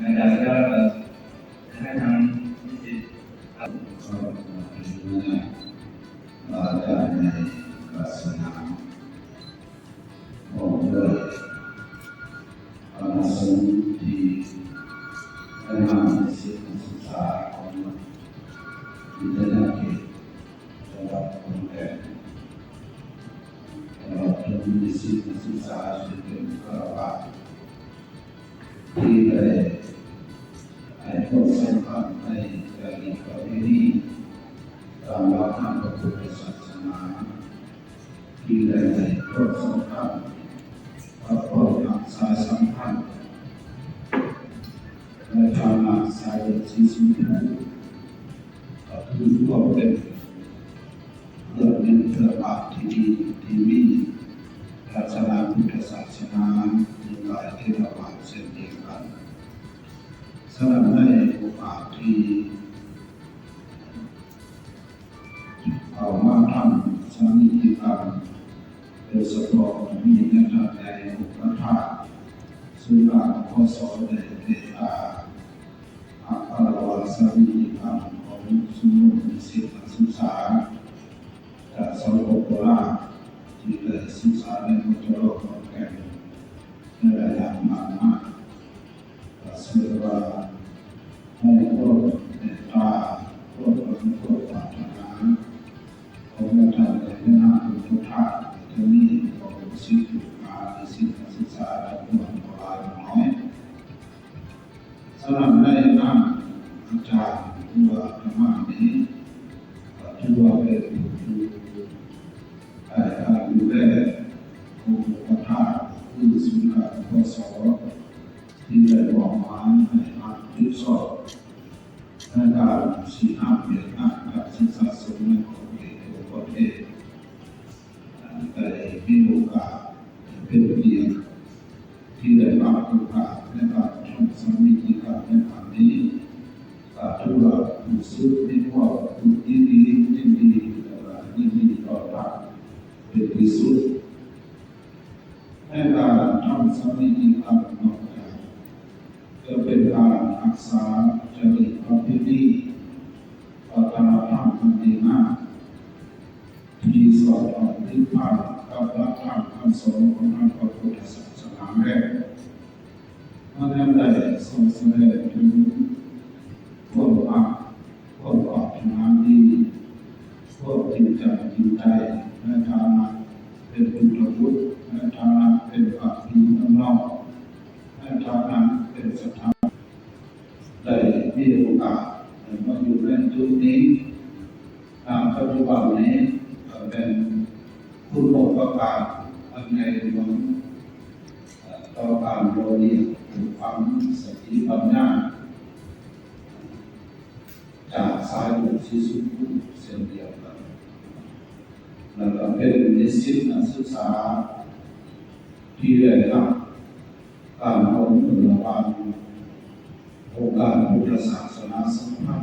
ໃນການເວລາກໍໃຫ້ທາງນິສິດ ກໍມາເປັນຫົວໜ້າອາຈານໃນສາສະໜາ ພ້ອມດ້ວຍຄະນະສົງທີ່ໄດ້ນຳໃນສິດນັກສຶກສາຂອງວິທະຍາເຂດ ຈັງຫວັດຂອນແກ່ນ ຕະຫຼອດເຖິງນິສິດນັກສຶກສາ ຊຶ່ງເປັນຄະລາວາດ ທີ່ໄດ້ໃຫ້ຄວາມສຳຄັນໃນຈາລີກປະເພນີຕາມຫຼັກທາງພະພຸດທະສາສະໜາ ທີ່ໄດ້ໃຫ້ຄວາມສຳຄັນກັບຄວາມຮັກສາສຳພັນ ໃນຖານະສາຍເລືອດສີຊົມພູ ກໍຄືຄວາມເປັນເພື່ອນມິດເພື່ອພາກທີ່ດີ ທີ່ມີທັດສະນະພຸດທະສາສະໜາ ໃນກາຍເຖລະວາດເຊັ່ນດຽວກັນ. ສະນັ້ນໃນໂອກາດທີ່ ເຂົ້າມາທຳສາມີຈິກຳ ໂດຍສະເພາະມີແມ່ທ່ານໃຫຍ່ອົງປະທານສູນກາງ ພສ ໄດ້ເມດຕາ ອັກຄະລາວາສາມີຈິກຳຂອງຊົມລົມນິສິດນັກສຶກສາຈາກ ສປປ ລາວ ທີ່ໄດ້ສຶກສາໃນ ມຈລ ຂອນແກ່ນ ໃນໄລຍະຜ່ານມາ ກໍເຊື່ອວ່າໃນຄວາມເມດຕາ ຄວາມຫວັງ ຄວາມປາດຖະໜາຂອງແມ່ທ່ານໃຫຍ່ນາງອົງປະທານ ຈະມີຕໍ່ລູກສິດລູກຫາ ນິສິດນັກສຶກສາຈຳນວນບໍ່ຫຼາຍບໍ່ໜ້ອຍ. ສະນັ້ນໃນນາມອາຈານ ຫຼືວ່າອາດຕະມານີ້ ກໍຖືວ່າເປັນຜູ້ ເອ່ອ ການດູແລຂອງປະທານ ຄືສູນກາງ ພສ ທີ່ໄດ້ມອບໝາຍໃຫ້ຮັບຜິດຊອບໃນການຊີ້ນຳວຽກງານການສຶກສາສົງໃນຂອບເຂດທົ່ວປະເທດ. ໄດ້ມີໂອກາດ ເປັນກຽດທີ່ໄດ້ຮັບໂອກາດໃນການທຳສາມີຈິກຳໃນຄັ້ງນີ້ ກໍຖືວ່າຮູ້ສຶກມີຄວາມຍິນດີ ຍິນດີ ແລະ ກໍຍິນດີຕ້ອນຮັບເປັນທີ່ສຸດ. ໃນການທຳສາມີຈິກຳນອກຈາກ ກໍເປັນການຮັກສາຈາລີກປະເພນີ ວັດທະນະທຳອັນດີງາມ ທີ່ສອດຄ່ອງຕິດພັນກັບຫຼັກທຳຄຳສອນຂອງທາງພະພຸດທະສາສະໜາແລ້ວ ມັນຍັງໄດ້ສົ່ງສະແດງເຖິງຄວາມຮັກ ຄວາມປາດຖະໜາດີ ຄວາມຈິງຈັງຈິງໃຈ ໃນຖານະເປັນພຸດທະບຸດ ໃນຖານະເປັນພະພີ່ພະນ້ອງ ໃນຖານະເປັນສະຖາ ໄດ້ມີໂອກາດໄດ້ມາຢູ່ໃນຈຸດນີ້. ນະປັດຈຸບັນນີ້ກໍເປັນຄຸນູປະການອັນໃຫຍ່ຫຼວງ ເອີ່ ຕໍ່ການຫຼໍ່ລ້ຽງປູກຝັງສະຕິປັນຍາ ຈາກສາຍເລືອດສີຊົມພູເຊັ່ນດຽວກັນ ແລ້ວກໍເປັນນິສິດນັກສຶກສາທີ່ໄດ້ຮັບການຮ່ວມມືລະຫວ່າງອົງການພຸດທະສາສະໜາສຳພັນ